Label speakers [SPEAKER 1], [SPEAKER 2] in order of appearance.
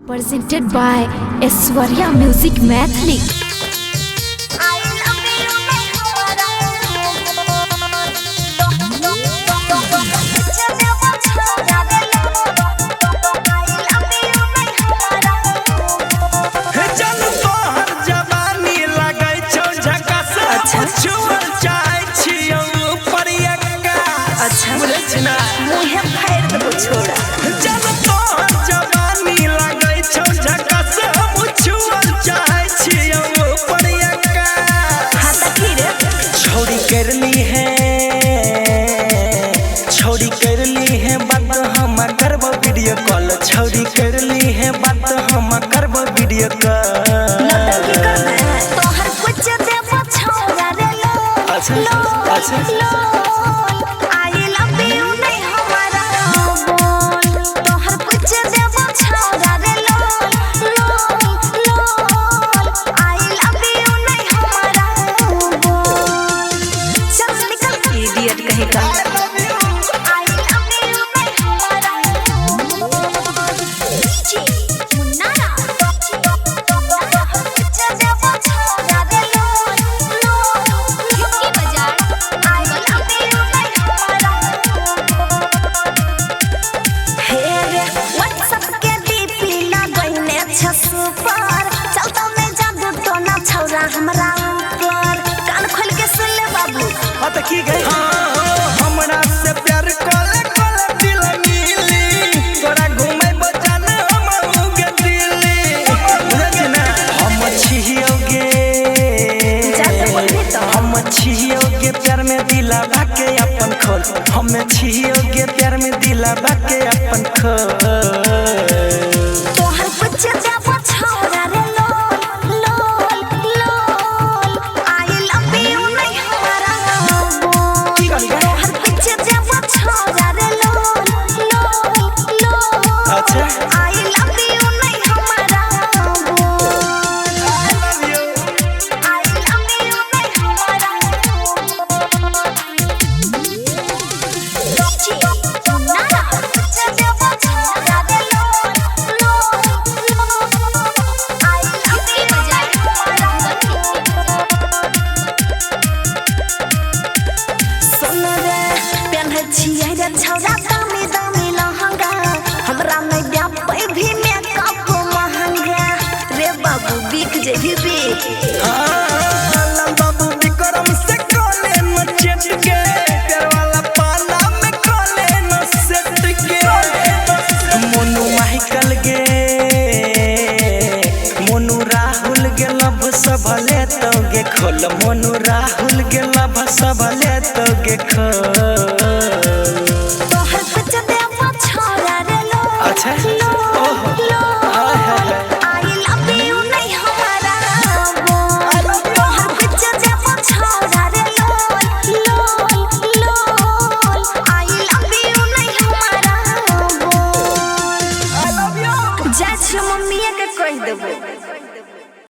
[SPEAKER 1] Presented by Aishwarya Music Maithili.
[SPEAKER 2] चल तोहर जवानी लगै छौ झकास।
[SPEAKER 3] अच्छा।
[SPEAKER 2] छुअल चाहै छियौ परियक्का।
[SPEAKER 3] अच्छा।
[SPEAKER 2] बुझै छी ना?
[SPEAKER 3] मुँहे फाड़ि देबौ छोड़ा।
[SPEAKER 2] चल तोहर जवानी लगै छौ झकास, हम छुअल चाहै छियौ परियक्का।
[SPEAKER 3] हाँ तऽ की रे?
[SPEAKER 2] छौड़ी करली है, छौड़ी करली है बात, हम करबो वीडियो कॉल। छौड़ी करली है बात, हम करबो वीडियो कॉल।
[SPEAKER 3] नौटंकी करबै?
[SPEAKER 4] तोहर कुछ देबो छौड़ा रे लोल।
[SPEAKER 2] अच्छा, अच्छा।
[SPEAKER 4] लोल I love you नहीं हमारा बोल। तोहर कुछ देबो छौड़ा रे लोल लोल लोल I love you नहीं हमारा बोल। चल निकल।
[SPEAKER 3] इडियट कहीं का।
[SPEAKER 4] I love you नहीं हमारा बोल। डीजे मुन्ना तोहर कुछ देबो छौड़ा रे लोल लोल
[SPEAKER 1] की बाजार।
[SPEAKER 4] I love you नहीं हमारा बोल।
[SPEAKER 3] हे रे।
[SPEAKER 4] व्हाट्सएप के डीपी लगैने छ सुपर, चलता में जादू टोना छौरा हमरा ऊपर। कान खोल के सुन ले बाबू।
[SPEAKER 2] हाँ तऽ की गई? हाँ, हमरा से प्यार कोले कोले दिल मिली, तोरा घुमेबो जान हम गे दिल्ली। बुझै छी ना? हम छियौ गे,
[SPEAKER 3] जाते बोलबी तऽ।
[SPEAKER 2] हम छियौ गे प्यार में दिलावा के अपन खोल। हम छियौ गे प्यार में दिलावा के अपन खोल।
[SPEAKER 4] तोहर कुछ देबो छौरा रे लोल लोल लोल I love you नहीं हमारा बोल।
[SPEAKER 2] की कहली गे?
[SPEAKER 4] तोहर कुछ देबो छौरा रे लोल लोल लोल
[SPEAKER 2] अच्छा।
[SPEAKER 4] I love you नहीं हमारा बोल।
[SPEAKER 2] I love you.
[SPEAKER 4] I love you नहीं हमारा बोल। कुछ देबो छौरा रे लोल लोल लोल I love you नहीं हमारा बोल।
[SPEAKER 3] सुन रे।
[SPEAKER 4] पेन्है छियै रे छौरा दामी दामी लहंगा, हमरा नहि व्यापै भी मेकअप महंगा।
[SPEAKER 3] रे बाबू, बिक जेबही बिक।
[SPEAKER 2] हाँ, लाल बाबू विक्रम से कोले न चेट के, प्यार वाला पाला में कोले न सेट के। मोनू माइकल गे, मोनू राहुल गे लव सब ले तो गे खोल। मोनू राहुल गे लव सब ले तो गे खोल।